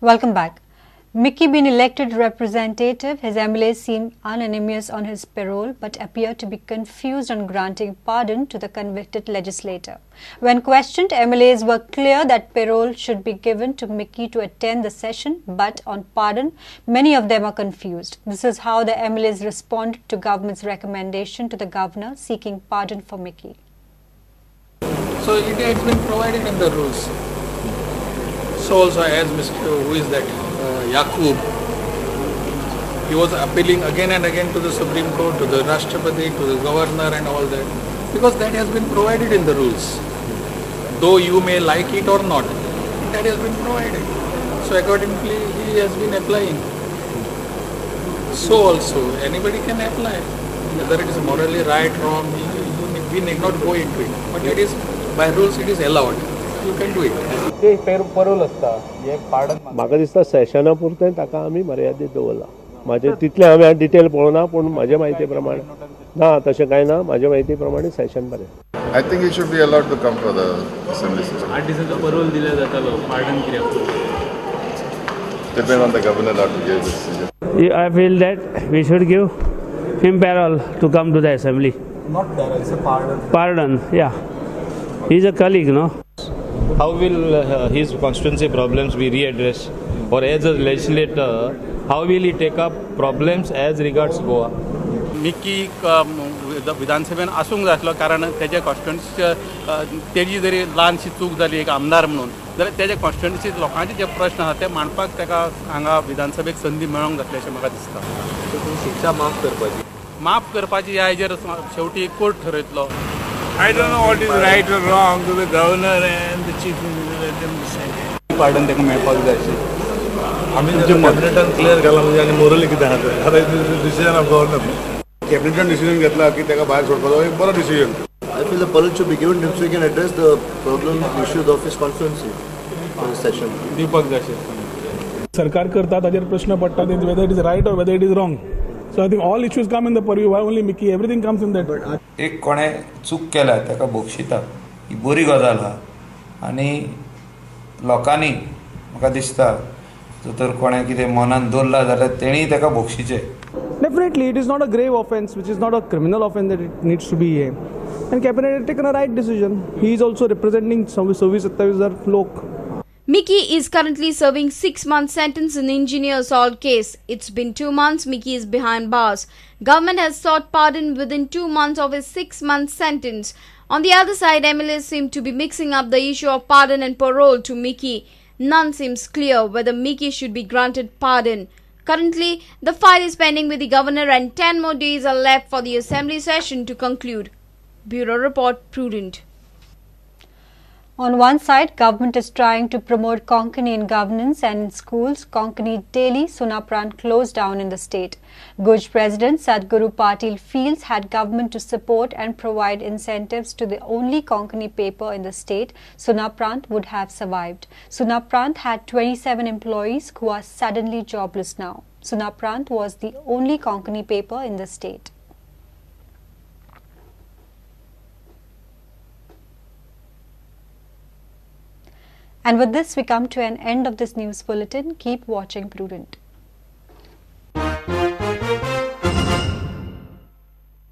Welcome back. Mickey being elected representative, his MLAs seem unanimous on his parole but appear to be confused on granting pardon to the convicted legislator. When questioned, MLAs were clear that parole should be given to Mickey to attend the session, but on pardon, many of them are confused. This is how the MLAs responded to government's recommendation to the governor seeking pardon for Mickey. So it has been provided in the rules. So also as Mr. who is that? Yaqub, he was appealing again and again to the Supreme Court, to the Rashtrapati, to the governor and all that, because that has been provided in the rules. Though you may like it or not, that has been provided. So accordingly, he has been applying. So also, anybody can apply. Whether it is morally right, wrong, we need not go into it. But it is, by rules, it is allowed. You can do it. Parole आसता हे pardon म्हाका दिसता सेशना पुरतें ताका आमी मर्यादीत दवरला. म्हाजे तितलें हांवें डिटेल पळोवना, पूण म्हाजे म्हायती प्रमाणे ना, तशें कांय ना. म्हाजे म्हायती प्रमाणे सेशन बरें. I think he should be allowed to come for the assembly session. 8 दिसांचो परोल दिल्यार जातालो, पार्डन कित्याक? Depend on the governor not to give the decision. I feel that we should give him parole to come to the assembly. Not parole, it's a pardon. Pardon, yeah. He is a colleague, no? How will his constituency problems be readdressed? Or as a legislator, how will he take up problems as regards Goa? Mickey विधानसभेन आसूंक जाय आसलो, कारण तेजे constituency तेजी जरी ल्हानशी चूक जाली एक आमदार म्हणून जाल्यार तेजे कॉन्स्टिट्युएन्सी लोकांचे जे प्रश्न आसा ते मांडपाक ताका हांगा विधानसभेक संदी मेळोंक जातली अशें म्हाका दिसता. शिक्षा माफ करपाची, माफ करपाची ह्या हेजेर शेवटी court ठरयतलो. I don't know what is right or wrong to the governor and the chief minister, let them decide. Pardon ताका मेळपाक जाय अशें आमी कॅबिनेटान क्लियर केला म्हणजे आनी मोरली कितें आहा तें आतां डिसिजन ऑफ गव्हर्नर. कॅबिनेटान डिसिजन घेतला की ताका भायर सोडपाचो एक बरो decision. I feel the parole should be given so he can address the problem issues of his constituency for the session. दिवपाक जाय अशें सरकार करता ताजेर प्रश्न पडटा ते whether it is right or whether it is wrong. So I think all issues come in the purview. Why only Mickey? Everything comes in that. एक कोणे चूक केल्या ताका बक्षिता ही बरी गजाल आहा आनी लोकांनी म्हाका दिसता जर तर कोणे कितें मनान दवरलां जाल्यार तेणीय ताका बक्षिचें. Definitely, it is not a grave offense, which is not a criminal offense that it needs to be here. And cabinet had taken a right decision. He is also representing 26-27 lok. Mickey is currently serving 6-month sentence in engineer assault case. It's been 2 months Mickey is behind bars. Government has sought pardon within 2 months of his 6-month sentence. On the other side, MLAs seem to be mixing up the issue of pardon and parole to Mickey. None seems clear whether Mickey should be granted pardon. Currently, the file is pending with the governor and 10 more days are left for the assembly session to conclude. Bureau Report, Prudent. On one side, government is trying to promote Konkani in governance and in schools. Konkani daily Sunaprant closed down in the state. Guj President Sadhguru Patil feels had government to support and provide incentives to the only Konkani paper in the state, Sunaprant would have survived. Sunaprant had 27 employees who are suddenly jobless now. Sunaprant was the only Konkani paper in the state. And with this, we come to an end of this news bulletin. Keep watching Prudent.